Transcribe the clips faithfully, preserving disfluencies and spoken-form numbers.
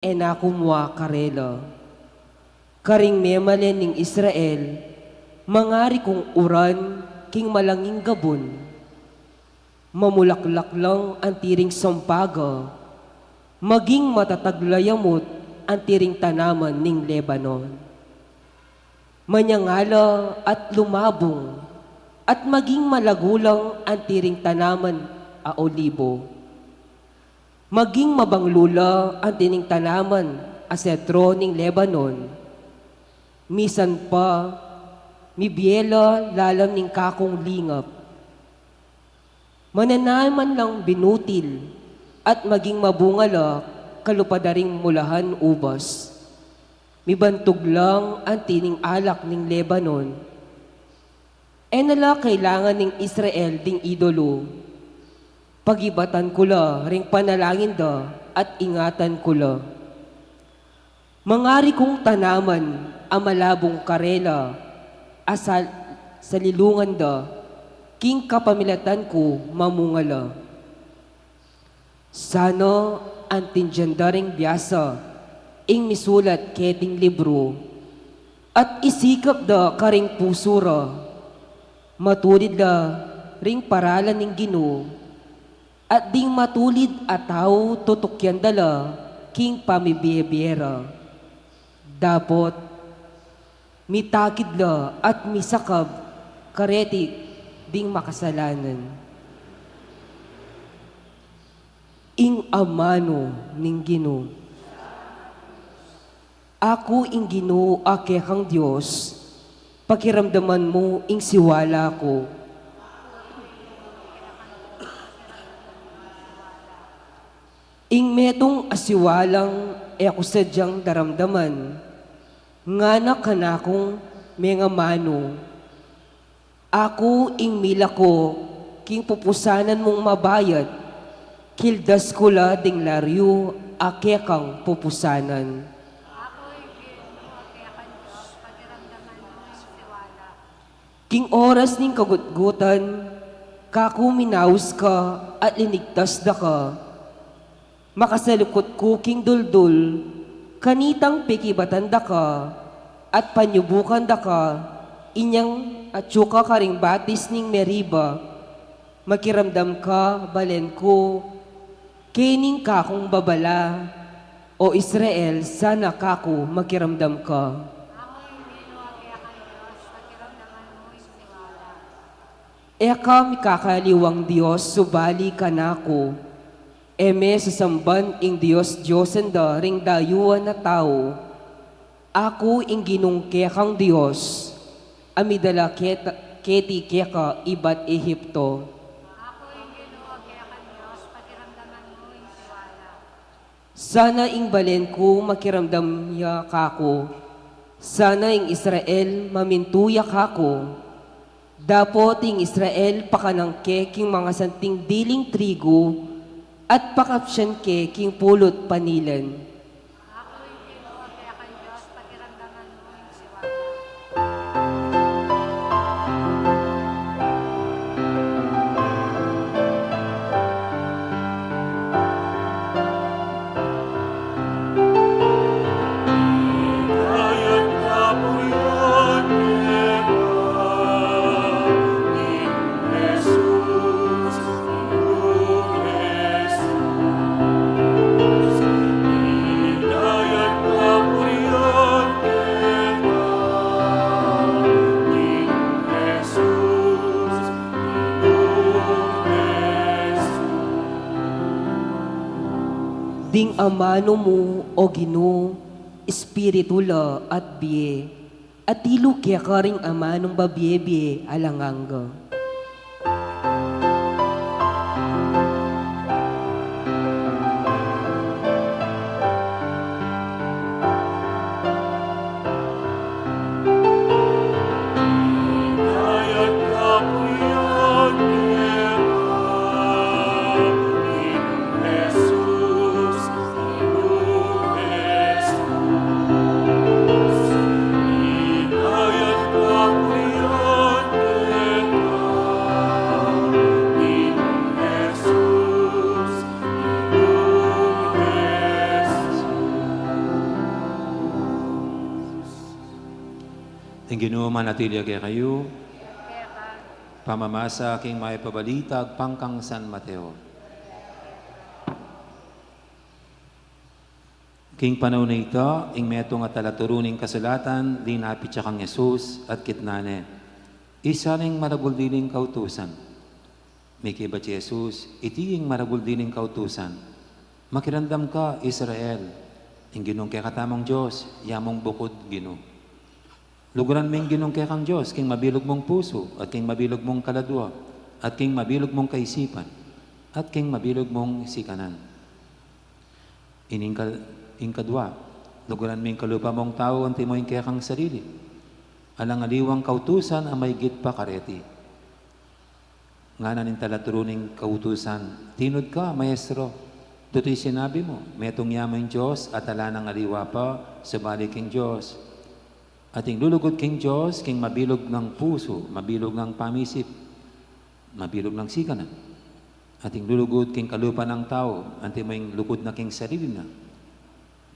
e na ku mua karela. Karing memalen ning Israel, mangari kung uran king malanging gabun. Mamulaklak lang anti ring sampaga, maging matatag la ya mut anti ring tanaman ning Lebanon. Manyangala at lumabung, at maging malagu lang anti ring tanaman a olibo. Maging mabanglu la anti ning tanaman a sedro ning Lebanon. Misan pa, mibie la lalam ning kakung lingap. Mananaman lang binutil, at maging mabunga la kalupa da ring mulahan ubas. Mibantug lang anti ning alak ning Lebanon. E na la kailangan ning Israel ding idolo. Pagibatan ku la ring panalangin da at ingatan ku la. Mangari kung tanaman a malabung karela a sal-, salilungan da, king kapamilatan ku mamunga la. Sana antindian da ring biasa ing misulat keting libru, at isikap da karing pusu ra. Matulid la ring paralan ning Ginu, at ding matulid a tau tutukyan da la king pamibie-bie ra. Dapot mitakid la at misakab kareti ding makasalanan. Ing amanu ning Ginu. Aku ing Ginu a kekang Dios, pakiramdaman mu ing siwala ku. Ing metung a siwalang e ku sadyang daramdaman, ngana kanakung mengamanu. Aku ing milako king pupusanan mung mabayat, kildas ku la ding lariu a kekang pupusanan. Aku ing Ginu a kekang Dios, pakiramdaman mu ing siwala. King oras ning kagutgutan, kaku minaus ka at linigtas da ka. Makasalikut ku king duldul, kanitang pekibatan da ka, at panyubukan da ka, inyang atyu ka karing batis ning Meriba. Makiramdam ka, balen ku, kening kakung babala, O Israel, sana kaku makiramdam ka. Aku ing Ginu a kekang Dios, pakiramdaman mu ing siwala. E ka mikakaliwang Dios, subali kanaku. E me sasamban ing dios-diosan da ring dayuan a tau. Aku ing Ginung kekang Dios, a midala keta-, keti keka ibat Ehipto. Aku ing Ginu a kekang Dios, pakiramdaman mu ing siwala. Sana ing balen ku makiramdam ya kaku. Sana ing Israel mamintu ya kaku. Dapot ing Israel pakanan ke king mangasanting diling trigu, at pakapsian ke king pulut panilan. Aku ing Ginu a kekang Dios, pakiramdaman mu ing siwala. Ding amanu mu, O Ginu, espiritu la at bie, atilu keka ring amanung babie-bie alang angga. Ing Ginu manatili ya kekayu. Pamamasa king Mayap a Balita agpang kang San Mateo. King panaun a ita, ing metung a talaturu ning kasulatan linapit ya kang Jesus at kitnan ne, "Isa ning maragul diling kautusan?" Mekibat i Jesus, "Iti ing maragul diling kautusan: 'Makiramdam ka, Israel, ing Ginung kekatamung Dios, ya mung bukud Ginu. Luguran me ing Ginung kekang Dios king mabilug mung pusu, at king mabilug mung kaladua, at king mabilug mung kaisipan, at king mabilug mung sikanan.'" Ining kal-, ing kadua, "Luguran me ing kalupa mung tau anti mo ing kekang sarili. Alang aliwang kautusan a maigit pa kareti." Ngana ning talaturu ning kautusan, "Tinud ka, Maestro. Tutu ing sinabi mu, metung ya mu ing Dios at ala nang aliwa pa subali king Dios. At ing lulugud king Dios king mabilug nang pusu, mabilug nang pamisip, mabilug nang sikanan. At ing lulugud king kalupa nang tau, anti mo ing lugud na king sarili na,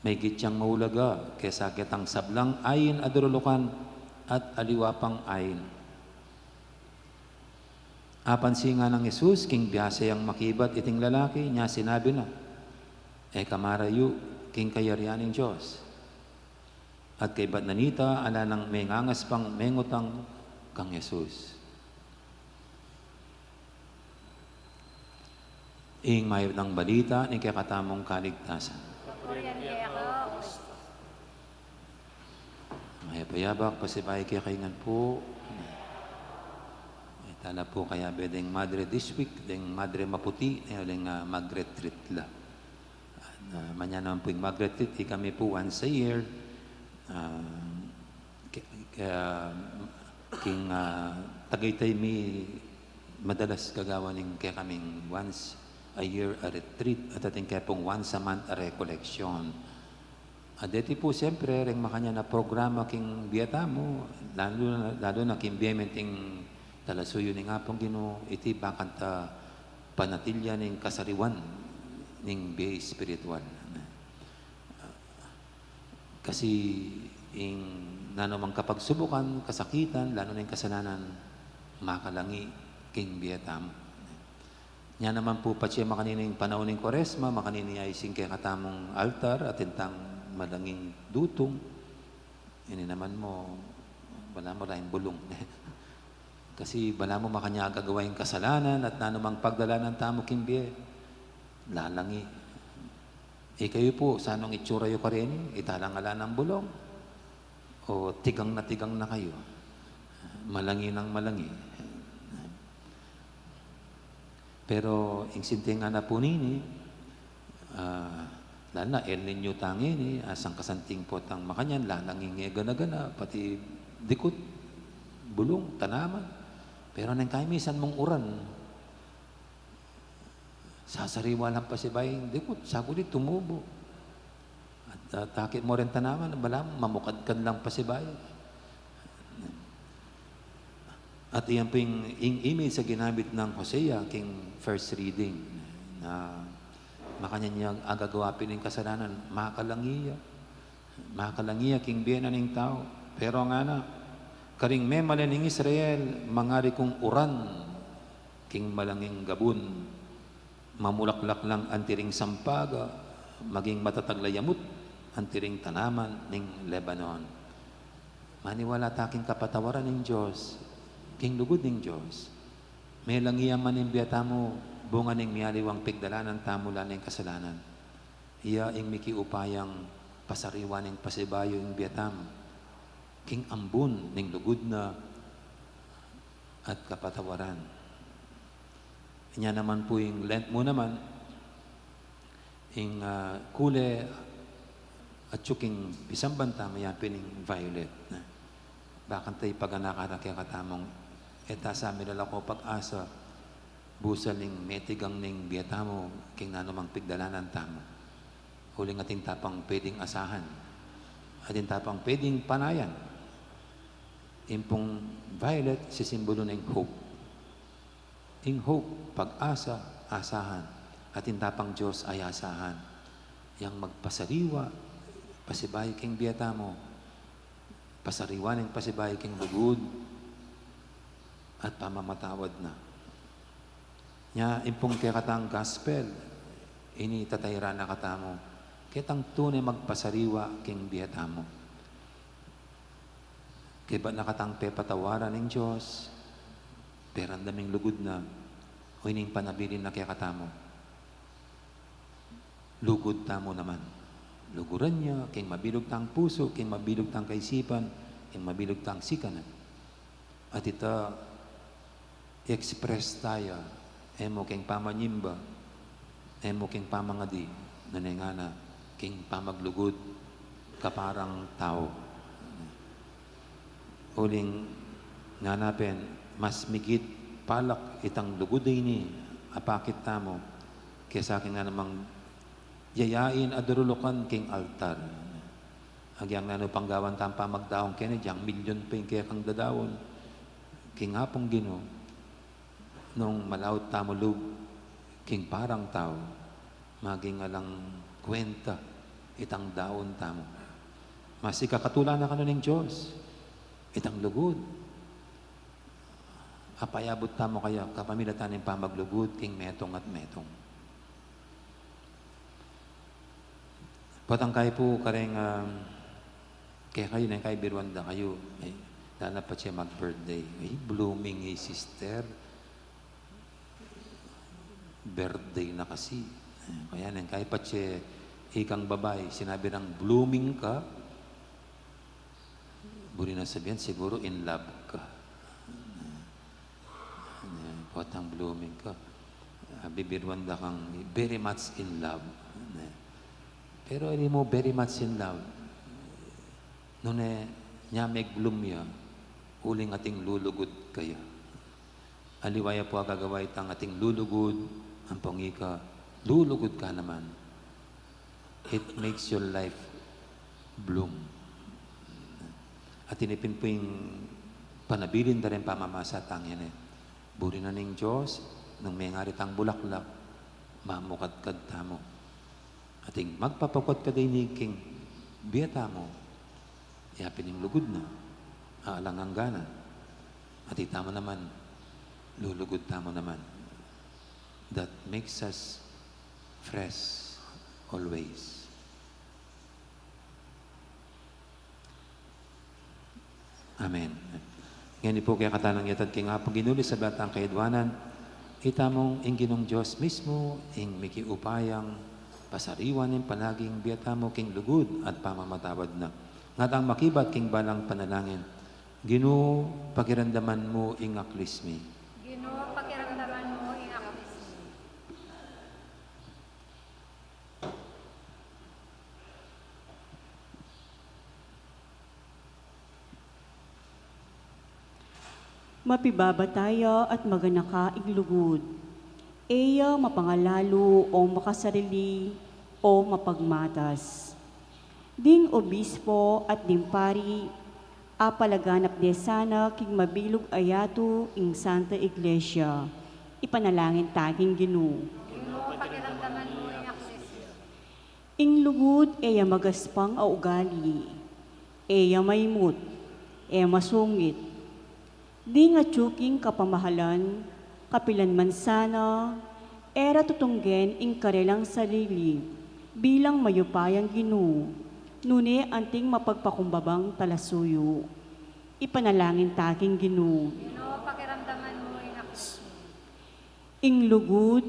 maigit yang maulaga kesa ketang sablang ain a durulukan at aliwa pang ain." Apansin nang Jesus king biasa yang makibat iting lalaki, inya sinabi na, "E ka marayu king kayarian ning Dios." At kaibat na nita, ala nang mengangas pang mengutang kang Jesus. Ing mayap nang balita ning kekatamung kaligtasan. Papurian keka, O Kristo. Mayap a yabak, pasibayu kekayu ngan pu. Ita la pu kayabe deng Madre this week, deng Madre Maputi, e, deng, ah, mag-retreat la. At, ah, manyana naman pu ing mag-retreat, ikami pu once a year. Ah, ke-, ke-, king, ah, Tagaytay mi madalas gagawan ing kekaming once a year a retreat at atin kaya pung once a month a recollection. At deti pu, siyempre, reng makanyan a programa king bie tamu, lalu na, lalu na king bie mi anting talasuyu ning Apung Ginu, iti bakanta panatilyan ning kasariwan ning bie espiritual. Kasi ing nanumang kapagsubukan, kasakitan, lalu na ing kasalanan, makalangi king bie tamu. Nya naman pu patse makanini ing panaun ning Kuaresma, makanini ya ising kekatamung altar, atin tang malanging dutung. Ini naman mu, balamu la ing bulung. Kasi balamu makanyan agawa ing kasalanan at nanumang pagdalanan tamu king bie, lalangi. Ikayu pu, sanung itsura yu kareni? Ita lang ala nang bulung? O tigang na tigang na kayu? Malangi nang malangi. Pero ing sinting ngana pu nini, ah, lalu na El Niño tamu ngeni, ah, sangkasanting potang makanyan, lalangi ing gana-gana, pati dikut, bulung, tanaman. Pero neng kamisan mung uran, sasariwa lang pasibayu ing dikut, sagulit tumubu. At, ah, takit mu reng tanaman, balamu mamukadkad lang pasibayu. At iyan pu ing, ing image a ginamit nang Hosea king first reading, na makanyan yang agagawa pin ing kasalanan, makalangi ya. Makalangi ya king bie na ning tau. Pero ngana, karing memalen ning Israel, mangari kung uran king malanging gabun. Mamulaklak lang anti ring sampaga, maging matatag la yamut anti ring tanaman ning Lebanon. Maniwala ta king kapatawaran ning Dios, king lugud ning Dios. Melangi ya man ing bie tamu, bunga ning mialiwang pigdalanan tamu lalu na ing kasalanan. Iya ing mikiupayang pasariwa ning pasibayu ing bie tamu king ambun ning lugud na at kapatawaran. Inya naman pu ing Lent mu naman, ing, ah, kule atyu king pisamban tamu, yan pin ing violet, ne. Bakanta ipaganakan na kekatamung e ta sa milalako pag-asa, busal ning metigang ning bie tamu king nanumang pigdalanan tamu. Uling atin ta pang pweding asahan, atin ta pang pweding panayan. Ing pung violet, sisimbulu ning hope. Ing hope, pag-asa, asahan. Atin ta pang Dios a asahan, yang magpasariwa pasibayu king bie tamu. Pasariwa ning pasibayu king lugud at pamamatawad na. Nya, ing pung kekatang gospel, ini tatayran na katamu, ketang tune magpasariwa king bie tamu. Kaybat na katang pepatawaran ning Dios, peramdam ing lugud na, o ining panabilin na kekatamu. Lugud tamu naman. Luguran ya, king mabilug tang pusu, king mabilug tang kaisipan, king mabilug tang sikanan. At ita, i-express ta ya, e mu king pamanyimba, e mu king pamangadi, nune ngana, king pamaglugud, kaparang tau. Uling ngana pin, mas migit palak itang lugud a ini, apakit tamu, kesa king nganang yayain a durulukan king altar. Agyang nanu panggawan tang pamagdaun keni, agyang milyon pa ing kekang dadaun king Apung Ginu, nung malaut tamu lub king parang tau, maging alang kwenta itang daun tamu. Mas ikakatula na kanu ning Dios itang lugud. Apayabut tamu kaya kapamilatan ning pamaglugud king metung at metung. Potang kayi pu kareng, um, kekayu neng kayi biruan da kayu, e, lala patse mag-birthday. E, blooming i sister. Birthday na kasi. E, kaya neng kayi patse ikang babai, sinabi nang blooming ka, buri nang sabian, siguru in love ka. Ne, potang blooming ka. Ah, bibiruan da kang very much in love. Ne. Pero ini mu very much in love, nune, nya meg-bloom ya, uling atin lulugud kaya. Aliwa ya pu a gagawa itang atin lulugud, ampong ika, lulugud ka naman. It makes your life bloom. At ini pin pu ing panabilin da ring pamamasa tang ini. Buri na ning Dios, nung mengari tang bulaklak, mamukadkad tamu. Atin magpapakadkad ini king bie tamu, ya pin ing lugud na, alang angga na. At itamu naman, lulugud tamu naman. That makes us fresh always. Amen. Ngeni pu kekatamung yatad king Apung Ginu ing sabla tang kayadwanan, itamung ing Ginung Dios mismu ing mikiupayang pasariwan ing panaging bie tamu king lugud at pamamatawad na. Ngatang makibat king balang panalangin, Ginu, pakiramdaman mu ing aklis mi. Ginu, pakiramdaman mu ing aklis mi. Mapibabata ya at maganaka ing lugud. E ya mapangalalu o makasarili o mapagmatas. Ding obispo at ding pari, apalaganap de sana king mabilug a yatu ing Santa Iglesia. Ipanalangin ta king Ginu. Ginu, pakiramdaman mu ing aklis mi. Ing lugud e ya magaspang a ugali, e ya maimut, e masungit. Ding atyu king kapamahalan, kapilan man sana, e ra tutunggen ing karelang sarili bilang mayupayang Ginu, nune anting mapagpakumbabang talasuyu. Ipanalangin ta king Ginu. Ginu, pakiramdaman mu ing aklis mi. Ing lugud,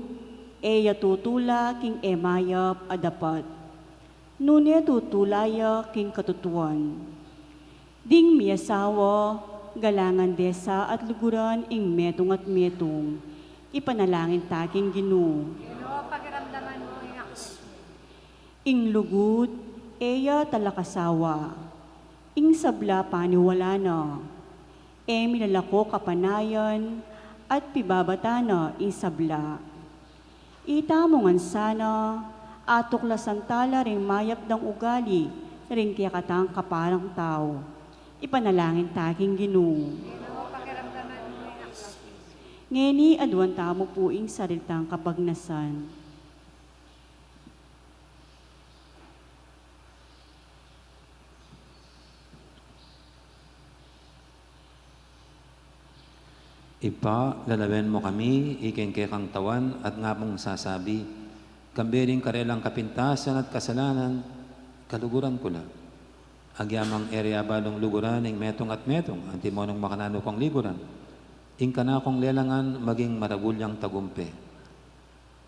e ya tutula king e mayap a dapat, nune tutula ya king katutuan. Ding miyasawa, galangan de sa at luguran ing metung at metung. Ipanalangin ta king Ginu. Ginu, pakiramdaman mu ing aklis mi. Ing lugud, e ya talakasawa. Ing sabla paniwala na. E milalako kapanayan at pibabata na ing sabla. Itamu ngan sana, atuklasan ta la ring mayap dang ugali ring kekatang kaparang tau. Ipanalangin ta king Ginu. Ginu, pakiramdaman mu ing aklis mi. Ngeni aduan tamu pu ing sarili tang kapagnasan. Ibpa, lalawen mu kami, iking kekang tawan, at ngamung sasabi, kambe ring karelang kapintasan at kasalanan, kaluguran ku la. Agyamang e re abalung luguran ing metung at metung, antimo nung makananu kung liguran, ing kanakung lelangan maging maragul yang tagumpe.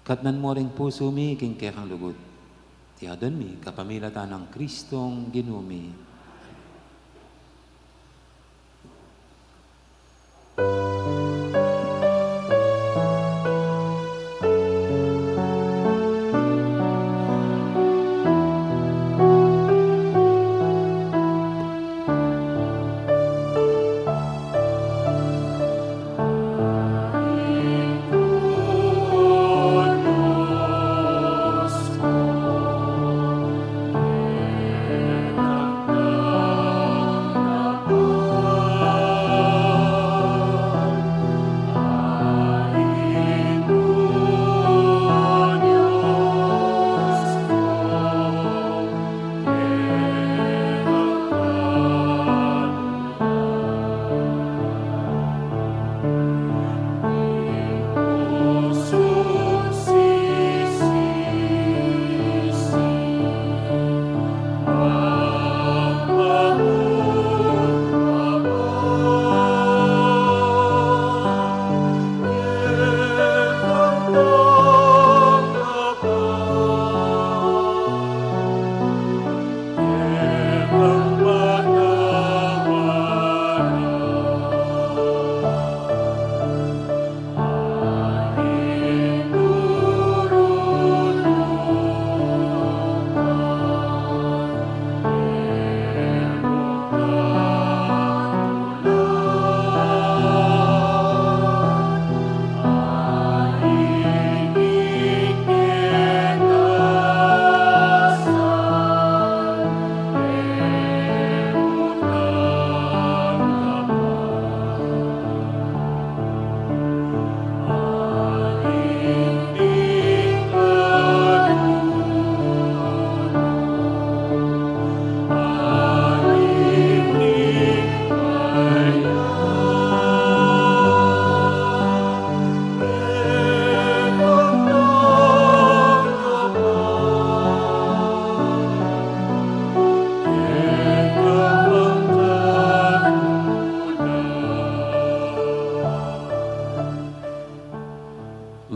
Katnan mu ring pusu mi king kekang lugud. Iti adwan mi kapamilatan nang Kristong Ginu mi.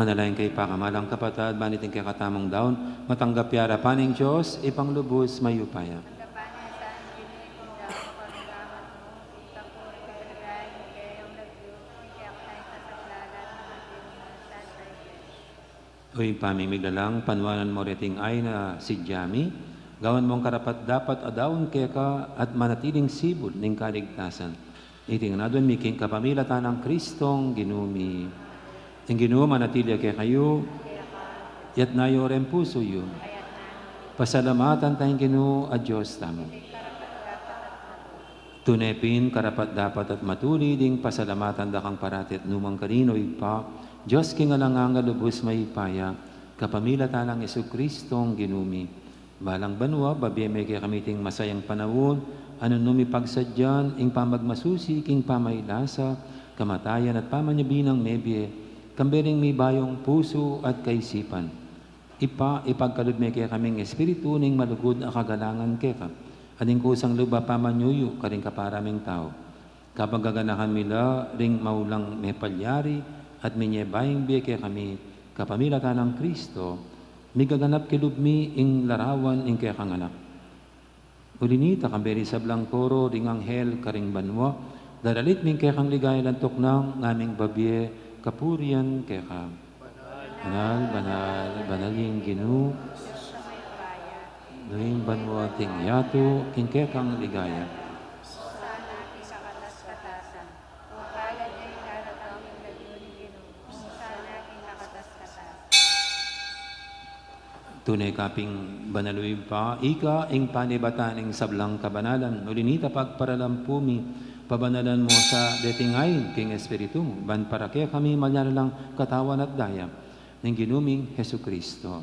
Manalangin kayu pakamalan kung kapatad, ban iting kekatamung daun matanggap ya king arapan ning Dios, Ibpang lubus mayupaya. Tanggapan na sa Ginu ing daun king kapurian at kapayapaan, king kapurian at kapayapaan ning kayang lagyu, king kekang kasaplalan at ning Santa Iglesia. O Ibpa ming miglalang, panuanan mu reting ain a sidya mi, gawan mung karapat-dapat a daun keka at manatiling sibul ning kaligtasan. Iti ngan adwan mi king kapamilatan nang Kristong Ginu mi. Ing Ginu manatili ya kekayu. Iyatas yu reng pusu yu. Pasalamatan taya ing Ginu a Dios tamu. Tune pin karapat-dapat at matulid ing pasalamatan da kang parati at nu man karin, O Ibpa, Dios king alang angga, lubus mayupaya, kapamilatan nang Jesucristong Ginu mi. Balang banua, babie me kekami iting masayang panaun, a nung nu mi pagsadyan ing pamagmasusi king pamailasa, kamatayan at pamanyabi nang mebie, kambe ring mibayung pusu at kaisipan. Ibpa, ipagkalub me kekaming espiritu ning malugud a kagalangan keka, at ing kusang lub a pamanyuyu karing kapara ming tau. Kapagaganakan mi la ring maulang mepalyari at minye bayung bie kekami, kapamilatan nang Kristo, migaganap king lub mi ing larawan ning kekang Anak. Uli na nita, kambe ring sablang koro ring anghel karing banua, daralit mi ing kekang ligaya, lantuk nang ngaming babie kapurian keka. Banal, banal, banal ing Ginu, Ginu ning banua at ning yatu, ing kekang ligaya. Hosana king kakatas-katasan. Mapalad ya ing daratung king lagyu ning Ginu. Hosana king kakatas-katasan. Tune ka pin banal, O Ibpa, ika ing panibatan ning sablang kabanalan. Uli na nita, pagparalan pu mi, pabanalan mu sa deting ain king Espiritu mu, ban para kekami maging la lang katawan at daya ning Ginu ming Jesucristo.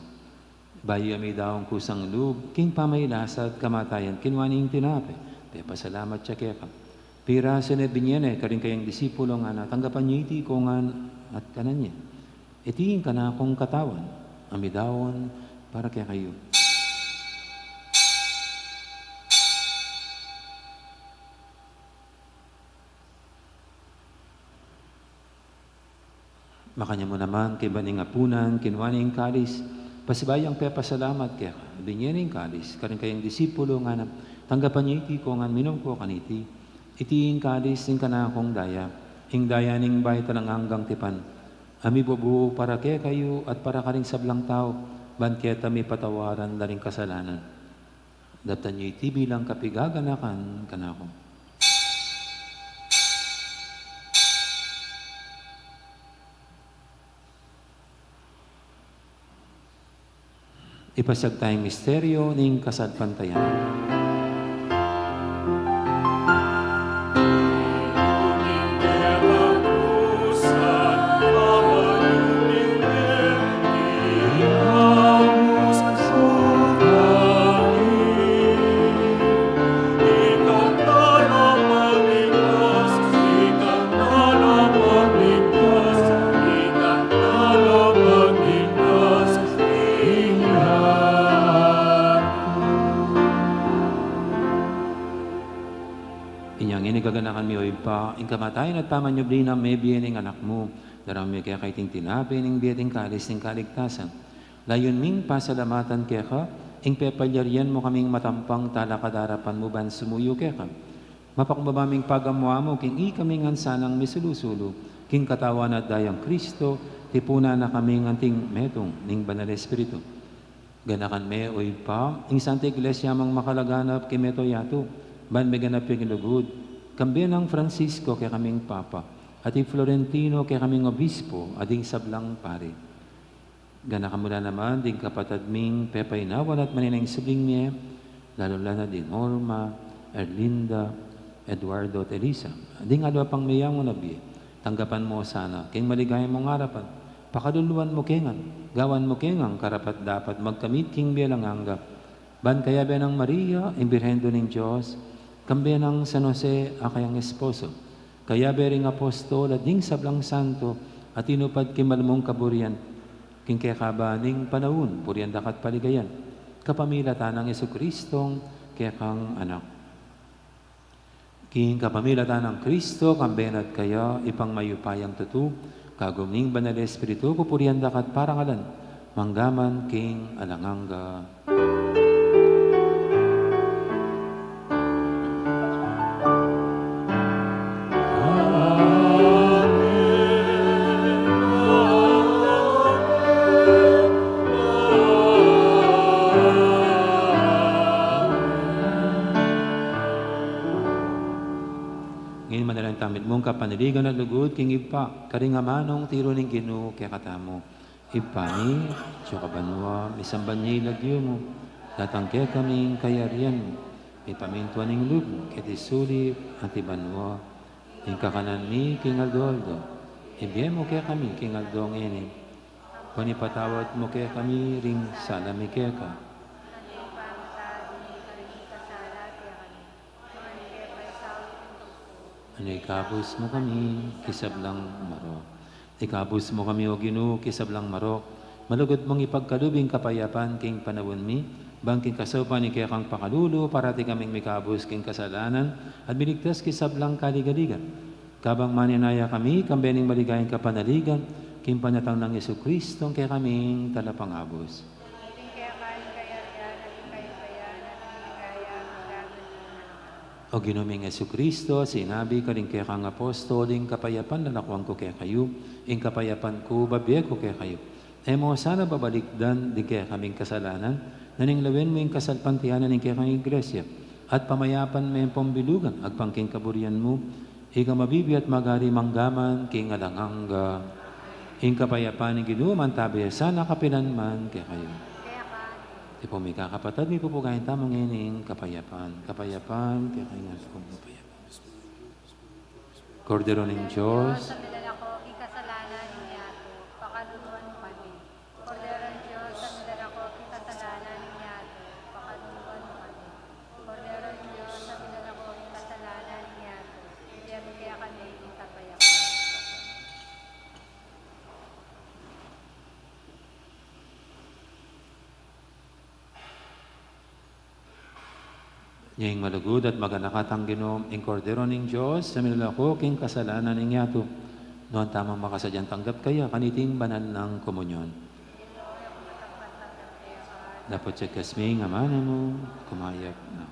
Bayu ya midaun kusang lub king pamailasa at kamatayan, kinua ne ing tinape, pepasalamat ya keka, Pirasu ne, binie ne karing kayang disipulo, ngana: Tanggapan ye iti kongan at kanan ye. Iti ing kanakung katawan, a midaun para kekayu. Makanyan mu naman, kaybat ning apunan, kinua ne ing kalis, pasibayu yang pepasalamat keka, binie ne ing kalis karing kayang disipulo, ngana: Tanggapan ye iti kongan, minum ko kaniti. Iti ing kalis ning kanakung daya, ing daya ning bayu at alang anggang tipan, a mibubu para kekayu at para karing sablang tau, ban keta mipatawaran la ring kasalanan. Daptan ye iti bilang kapigaganakan kanaku. Ipasiag taya ing misteryo ning kasalpantayanan. Inya ngeni gaganakan mi, o Ibpa, ing kamatayan at pamanyubli nang mebie ning Anak mu, daraun mi keka iting tinape ning bie at ing kalis ning kaligtasan. Layun ming pasalamatan keka ing pepalyarian mu kaming matampang talakad king arapan mu ban sumuyu keka. Mapakumbaba ming pagamu-amu king ikami ngan sanang misulu-sulu king katawan at dayang Kristo, tipunan na kami ngan anting metung ning Banal Espiritu. Ganakan me, o Ibpa, ing Santa Iglesia mung makalaganap king mabilug a yatu, ban meganap ya king lugud, kambe nang Francisco kekaming Papa, at i Florentino kekaming Obispo, at ding sablang pari. Ganakan mu la naman ding kapatad ming pepainawa at manenaya king subling mie, lalu la na di Norma, Erlinda, Eduardo at Elisa, ding aliwa pang meyangu na bie. Tanggapan mu la sana king maligaya mung arapan, pakaluluan mu ke ngan, gawan mu ke ngan karapat-dapat magkamit king bie alang angga. Ban kayabe nang Maria, ing Birhen Indu ning Dios, kambe nang San Jose a kayang esposo, kayabe ring apostol at ding sablang santo a tinupad king malugud mung kaburian, king kekaba ning panaun, purian da ka at paligayan, kapamilatan nang Jesucristong kekang Anak. King kapamilatan nang Kristo, kambe na at kaya, Ibpang mayupayang tutu, kagum ning Banal a Espiritu, pupurian da ka at parangalan, mangga man king alang angga. Ngeni manalangin tamu mitmung kapanaligan at lugud king Ibpa, karing amanung tiru ning Ginu kekatamu. Ibpa mi, atsu ka banua, misamban ya ing lagyu mu, datang kekami ing kayarian mu, mipamintuan ing lub mu, keti sulip anti banua. Ing kakanan mi king aldo-aldo, ibie mu kekami king aldo ngeni. Ban ipatawad mu kekami ring sala mi keka. Nune ikabus mu kami king sablang marok. Ikabus mu kami, O Ginu, king sablang marok. Malugud mung ipagkalub ing kapayapan king panaun mi, ban king kasaupan ning kekang pakalulu, parati kaming mikabus king kasalanan, at miligtas king sablang kaligaligan. Kabang manenaya kami, kambe ning maligayang kapanaligan, king panyatang nang Jesucristo, ing kekaming Talapangabus. Daptan ke ing kayarian at ing kapayapan at ing ligaya, mangga man king alang angga. O Ginu ming Jesucristo, sinabi mu karing kekang apostol, ing kapayapan lalakwan ku kekayu, ing kapayapan ku babie ku kekayu. E mu sana babalikdan ding kekaming kasalanan, nune lawen mu ing kasalpantayanan ning kekang Iglesia, at pamayapan me ampong bilugan agpang king kaburian mu, ika a mabibie at magari mangga man king alang angga. Ing kapayapan ning Ginu mantabe ya sana kapilan man kekayu. Iti pung mikakapatad, mipupugayan tamu ngeni ing kapayapan. Kapayapan kekayu ngan. Kordero ning Dios. Dios, a milalako king kasalanan ning yatu, pakaluluan mu kami. Kordero ning Dios, a milalako king kasalanan ning yatu, pakaluluan mu kami. Kordero ning Dios, a milalako king kasalanan ning yatu, Ing malugud at maganaka tang Ginu, ing Kordero ning Dios, a minulako king kasalanan ning yatu. Nuan tamung makasadyang tanggap kaya kaniting banal nang komunyon. Dapot ya kasming amanu mu, kumayap na.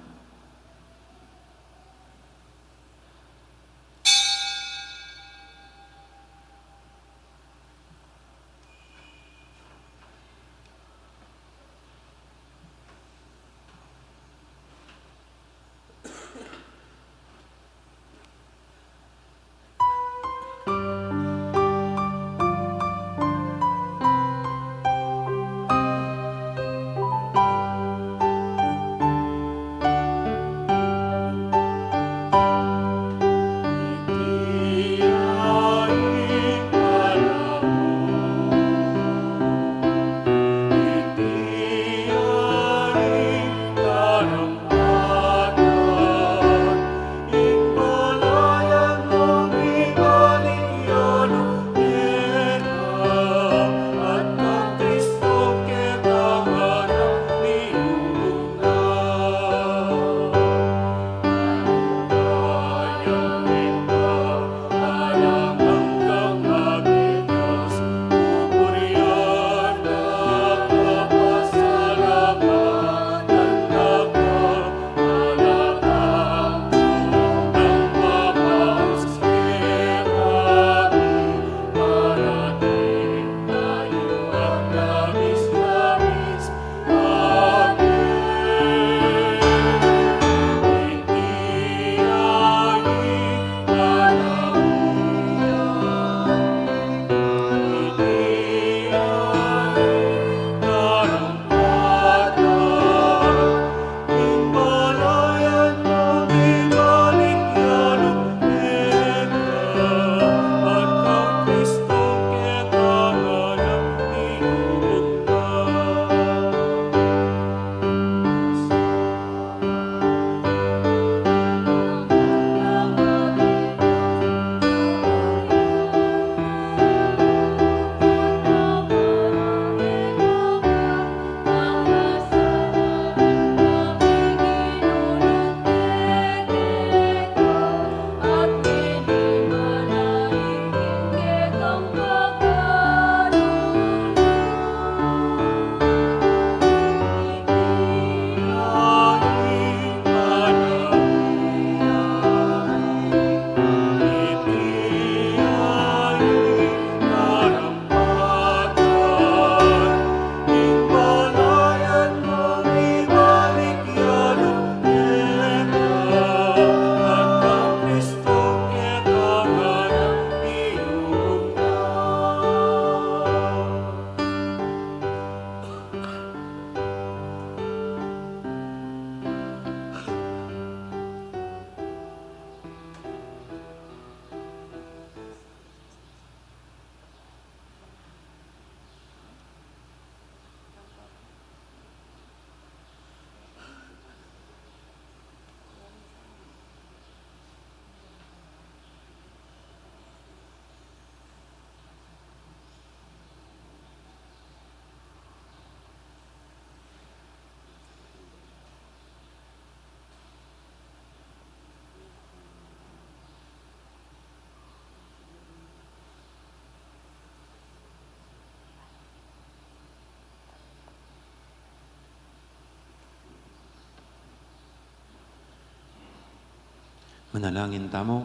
Manalangin tamu.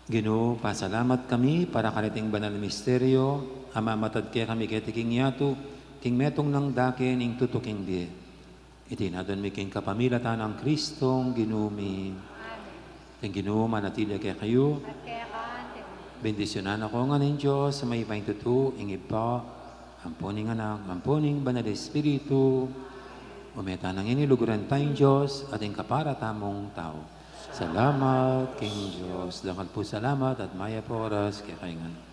Ginu, pasalamat kami para kaniting banal misteryo a mamatad kekami keti king yatu, king metung nang dake ning tutuking bie. Iti adwan mi king kapamilatan nang Kristong Ginu mi. Amen. Ing Ginu manatili kekayu. At keka naman. Bendisyunan na kayu ngan ning Dios a mayupayang tutu, ing Ibpa, ampo ning Anak, ampo ning Banal Espiritu. Ume tana ngeni luguran taya ing Dios at ing kapara tamung tau. Salamat king Dios. Dakal pung salamat at mayap a oras kekayu ngan.